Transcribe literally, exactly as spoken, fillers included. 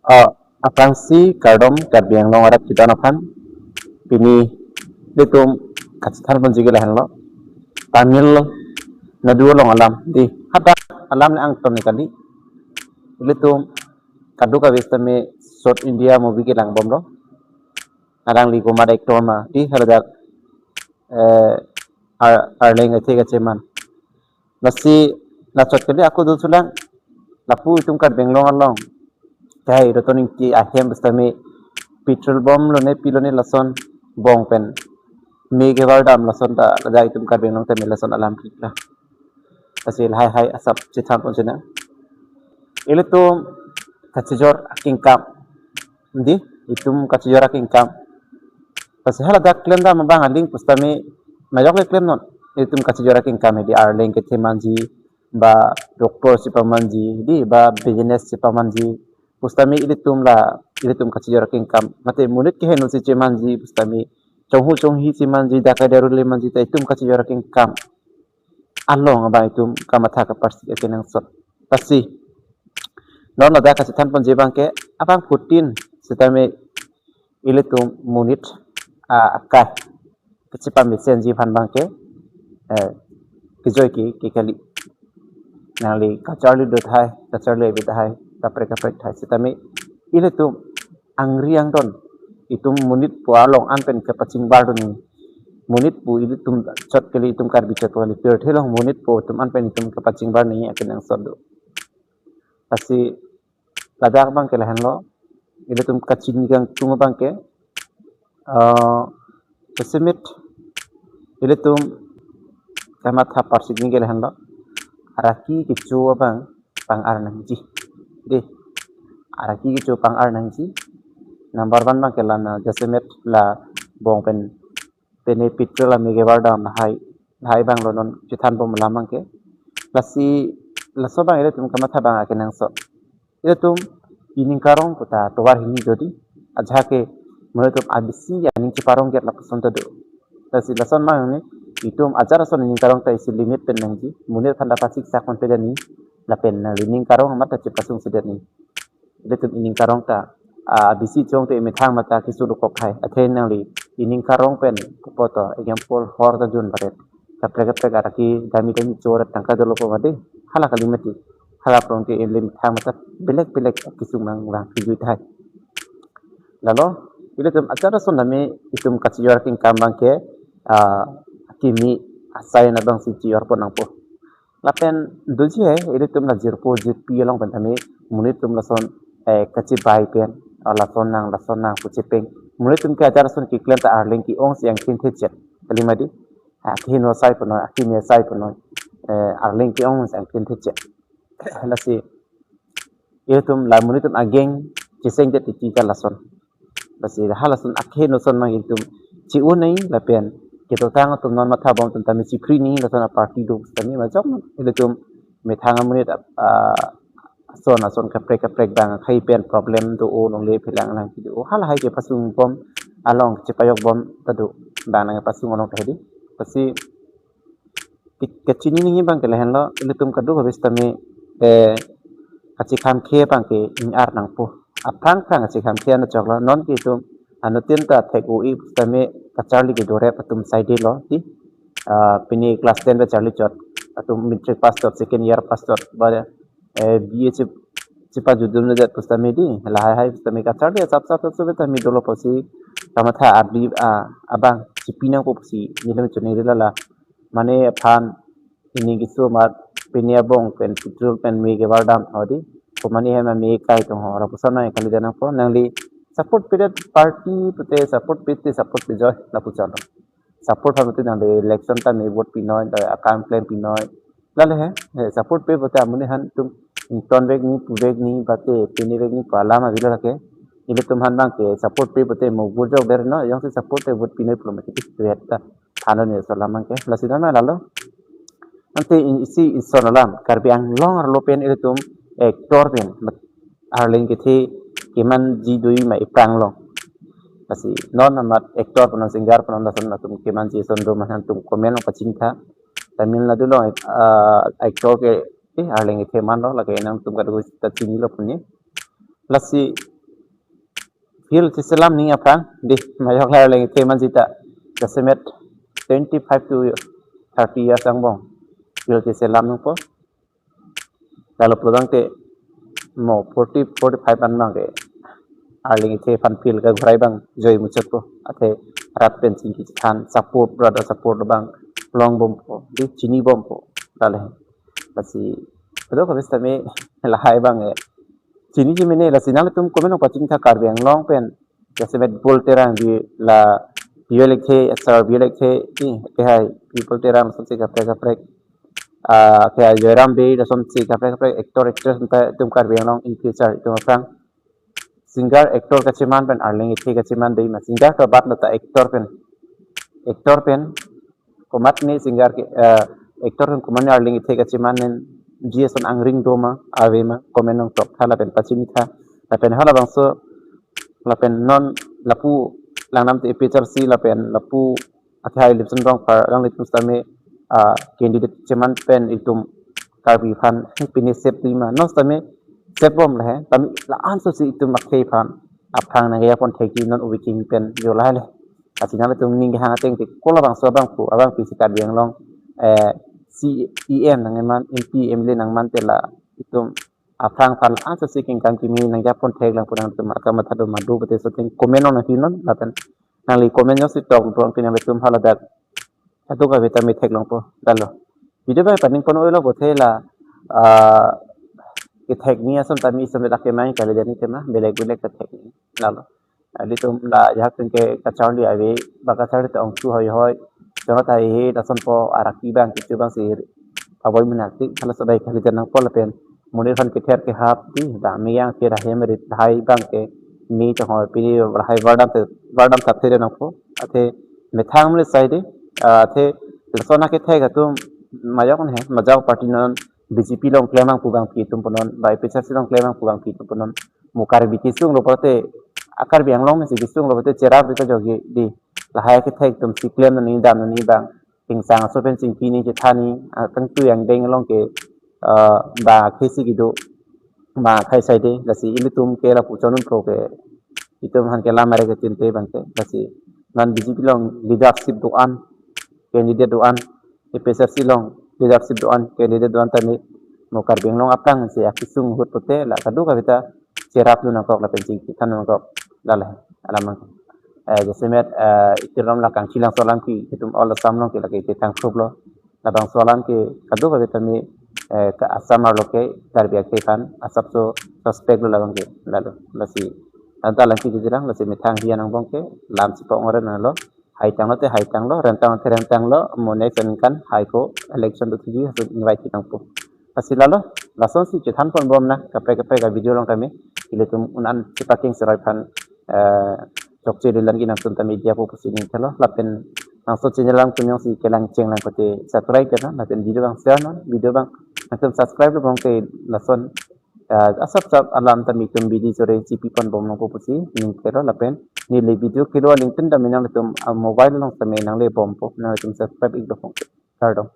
Ah, aphrangsi kardom Karbi Anglong arat kita aphan. Pini ilitum kachethan ponji ke lahenlo. Tamil Nadu along alam, dei, hadak alam le angton ni kali. Ilitum kadokave sitame South India movie kelang bomlo. Alangli komat actor ma, dei, haladak, eh, Ar-, Arleng Kethe kacheman. Lasi lachot kali ako do chulang. Lapu itum Karbi Anglong along kahai Roton Ingti ahem sitame petrol bomb lone, pi lone, lason bong pen me kevardam, lason ta ladak itum Karbi Anglong tame lason alam kikla. Lasi lahai hai asap chethan pon sina. Ilitum kachijor akengkam, dei, itum kachijor akengkam. Lasi haladak klemdam abang aling pusitame majok le klemnon. Ilitum kachijor akengkam, dei, Arleng Kethe manji, ba doctor si pamanji, dei, ba business si pamanji, pusitame ilitum la, ilitum kachijor akengkam. Mate monit keheno si chemanji pusitame, chonghu chonghi chemanji, dakai daru le manji, ta itum kachijor akengkam along abang itum kamatha kaparsik akenangsot. Lasi non ladak kachethan ponji abang ke, abang phutin sitame ilitum monit, ah, akai kachepamesenji aphan abang ke, eh, kejoi ke, ke kali. Nangli kacharli do tahai, kacharli ave tahai, kaprek kaprek tahai. Sitame ilitum angri angdon, itum monit pu along an pen kapachingbar do ni. Monit pu ilitum chot kali, itum Karbi chot kali. Pirthe along monit pu atum an pen itum kapachingbar ni akenangsot do. Lasi ladak abang ke lahenlo, ilitum kachini kangtung abang ke, eh, jasemet ilitum kamatha parsik ni ke lahenlo, araki kecho abang pang-ar nangji, dei, araki kecho pang-ar nangji. Number one abang ke la na, jasemet la bong pen pene petrol ame kevardam lahai, lahai abang lo non chethan bom alam abang ke. Lasi laso abang ilitum kamatha abang akenangsot. Ilitum ining karong puta tovar hini jodi, ajahak ke monit atum abisi aning cheparong get lapuson ta do. Lasi lason abang ni, itum ajat ason ining karong ta isi limit pen nangji, monit aphan ta pasiksak ponpe dani, lapen nangli ining karong amat ta chepasung si dani. Ilitum ining karong ta, ah, abisi chong te methang mata keso dokok hai. Athe nangli ining karong pen kopoto, example, hor ta jun baret, kaprek kaprek araki dami dami chor tangka dolo po mati, hala kali mati. Hala prong ke ilim thang mata belek belek kesung nang lang kejui tahai. Lalo ilitum ajat ason tame itum kachijor akengkam abang ke, ah, kimi asai na abang si chijor pon nangpo. Lapen doji hai, ilitum la jirpo jirpi along pen tame monit atum lason, eh, kachibai pen, ah, lason nang, lason nang pu chepeng. Monit atum ke ajat ason keklem ta Arleng ke-ong si angthin thechet kali mati. Ah, keheno asai punoi, akimi asai punoi, eh, Arleng ke-ong si angthin thechet. Lasi ilitum la monit atum ageng cheseng det titi ka lason. Lasi halason akeheno ason abang itum chi-un nangji lapen kedotang atum non matha bom atum tame chipri nangji, lason aparty do tame majok ilitum methang amonit, ah, ason ason kaprek kaprek abang akhai pen problem do-o, longle phelang lang do-o, halahai kepasung bom along, chepajok bom ta do, abang nangpasung along tahai dei. Lasi ke-, kachini nangji abang ke lahenlo, ilitum kadokave sitame, eh, kachekham khe abang ke ing-ar nangpo. Aphrang phrang kachekham khe anchot lo, non ke itum anuttin ta thek-o-i sitame kacharli kedo rep atum saide lo, dei. Ah, pini class ten ba charli chot, atum matric pass chot, second year pass chot, ba, eh, B A chip, chipajutdun le jat pusitame dei, lahai hai pusitame kacharli asap sap sap sap tame dolo pusi kamatha ardi, ah, abang chipi nangpo pusi nelitum choningri lala. Mane aphan ining keso amat, pini abong pen petrol pen me kevardam ho dei, komane hem me kai tong ho, lapuson nang kali dei nangpo. Nangli support pedet party pute support pete, support pejoi, lapuson. Support aphan pute nangli election tame vote pinoi, ta akam klem pinoi. Lale he, eh, support pe pute amonit aphan itum ingtonvek nangji, puvek nangji, bate pinevek nangji pu alam avelo lake. Ilitum aphan abang ke support pe pute mo vote jok der no, jongsi support te vote pinoi pulo mati tu heta. Ano ni so alam abang ke. Lasi dama lalo. Ante in isi ison alam, Karbi Anglong arlo pen ilitum actor pen, mat Arleng Kethe kemanji dui ma iphrang along. Lasi non amat actor punon, singer punon, lason atum kemanji ason do ma nangtum comment along pachini tha. Tamil Nadu along, ah, actor ke, eh, Arleng Kethe manlo, lake nangtum kadokave ta chinilo pu ni. Lasi Bill cheselam ning aphrang, di, majok la Arleng ithe manjita, jasemet twenty-five to thirty years angbong bill cheselam nangpo. Lalo pulo tangte mo forty, forty-five an abang ke Arleng ithe aphan bill kaghurai abang joi muchotpo. Athe rat pen chingki chethan, support, brother support abang longbompo, di, chinibompo. Lale. Lasi, kadokave sitame lahai abang eh. Chini chimene, lasi nanglitum comment nangpachini tha, Karbi Anglong pen jasemet Bipul Terang, di, la Bipul Lekthe, sir Bipul Lekthe, di, ke hai Bipul Terang, lasonsi kaprek kaprek, ah, ke hai Joyram Bey, lasonsi kaprek kaprek actor actress, anta itum Karbi Anglong in future itum aphrang singer actor kacheman pen Arleng ithe kacheman dei ma, singer ta bat lo ta actor pen, actor pen komatne singer ke, eh, actor pen komatne Arleng ithe kacheman pen ji ason angring do ma, ave ma, comment nangtok tha lapen pachini tha. Lapen halabangso, lapen non lapu Langnam te A P H L C lapen lapu akhai Lipson Rongphar, nanglitum sitame, ah, candidate cheman pen itum Karbi aphan pine sep tui ma, non sitame sepbom le he, tame la-an sosi itum akhai aphan aphrang nangkejapon thekji non ubi kimi pen jo lahai le. Lasi nanglitum ning kehang ateng te ko labangso abangphu, abangpi si Karbi Anglong, eh, C E M nangman, M P, M L A nangman te la itum aphrang aphan la-an sosi kengkam kimi nangjapon theklangpo, nangtum akam matha do madu pute soteng comment nangpinon lapen nangli comment jongsi tok pulang pi nanglitum haladak kadokave tame theklongpo. Lalo. Video bai paning pon oilo bothe la, ah, kethekni ason tame isom dak kemang kali, jani tema belek belek kethekni. Lalo. Ilitum la jahak pen ke kacharli ave, ba kacharli ta ongtu hoi hoi. Jono ta he, lason po araki abang kecho abang si paboi menak ti, halaso bai kali, janang po lapen monit aphan kether kehap ti, da meyang ke da hem rit hai abang ke, mi chong hoi pini hai vardam te, vardam thap the nangpo. Athe methang mele sai di, ah, athe lason akethek atum majok ne, majok party non B J P along klem abangphu abangpi atum punon, ba A P H L C along klem abangphu abangpi atum punon. Mo Karbi kesung lo pulote, a Karbi Anglong mesi kesung lo pulote cherap rita jogi di. Lahai kethek atum si klem nani dam nani abang, ingsang aso pen chingki ni chethani, ah, kangtui angdeng along ke, ah, ba khesi kedo, ba khai sai de, lasi ilitum ke lapu chonun pro ke, itum aphan ke lam are kechinte abang ke, lasi non B J P along leadership do-an, candidate do-an, A P H L C along leadership do-an, candidate do-an tame mo Karbi Anglong aphrang si akesung ahut pulote la kadokave ta cherap dun nangkok lapen chingki than nangkok, lale alam abang. Eh, jasemet, eh, itum la Kangchilang aso alam ke, itum all Assam along ke lake chethan thuplo. Labangso alam ke kadokave tame, eh, ke Assam arlo ke Karbi akhei aphan asapso suspect lo labang ke, lalo, lasi. Anta alam ke jujurang, lasi methang hian angbong ke lam si pong ore nanglo. Hai tanglo te hai tanglo, rem tanglo te rem tanglo, mo next aningkan hai ko election do thuji, haso invite nangpo. Lasi lalo, lasonsi chethan ponbom nang, kaprek kaprek a video along tame, ilitum un-an chepaking seroi aphan, eh, chokche lilan ki nangtum tame diya po pusi ning thelo, lapen nangso channel alangtum jongsi kelang chenglang pulote subscribe nang, lapen video abang share nang, video abang nangtum subscribe lo abang ke lason, eh, asap sap alam tame itum bidi sore chipi ponbom nangpo pusi ning thelo, lapen neli video kelo alingtin tame nanglitum, ah, mobile along tame nanglebompo, nanglitum subscribe iklo pong. Kardom.